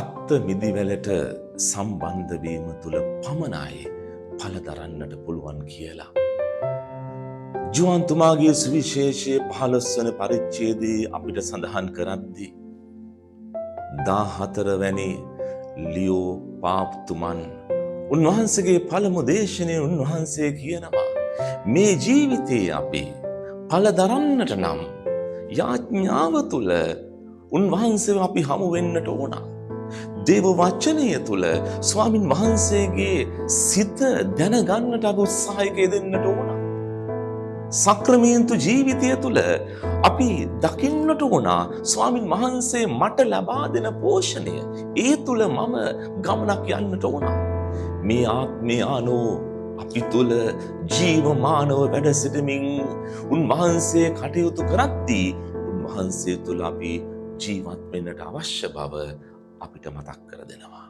අත්ත මිදිවැලට සම්බන්ධ වීම තුළ පමණයි ඵල දරන්නට පුළුවන් කියලා. ජුවන්තුමාගේ සුවිශේෂයේ 15 වන පරිච්ඡේදයේ අපිට සඳහන් කරද්දී 14 වැනි ලියෝ පාප්තුමන් උන්වහන්සේගේ පළමු දේශනය උන්වහන්සේ කියනවා, මේ ජීවිතයේ අපි ඵල දරන්නට නම් යාඥාව තුළ උන්වහන්සේව අපි හමු වෙන්නට ඕන. දේව වචනය තුළ ස්වාමින් වහන්සේගේ සිත දැනගන්නට අපි උත්සාහයක යෙදෙන්නට ඕන. සක්‍රමේන්තු ජීවිතය තුළ අපි දකින්නට ඕන ස්වාමින් වහන්සේ මට ලබා දෙන පෝෂණය. ඒ තුළ මම ගමනක් යන්නට ඕන. මේ ආත්මය අනුව අපි තුළ ජීවමානව වැඩ සිටමින් උන්වහන්සේ කටයුතු කරද්දී උන්වහන්සේ තුළ අපි ජීවත් වෙන්නට අවශ්‍ය බව අපිට මතක් කර දෙනවා.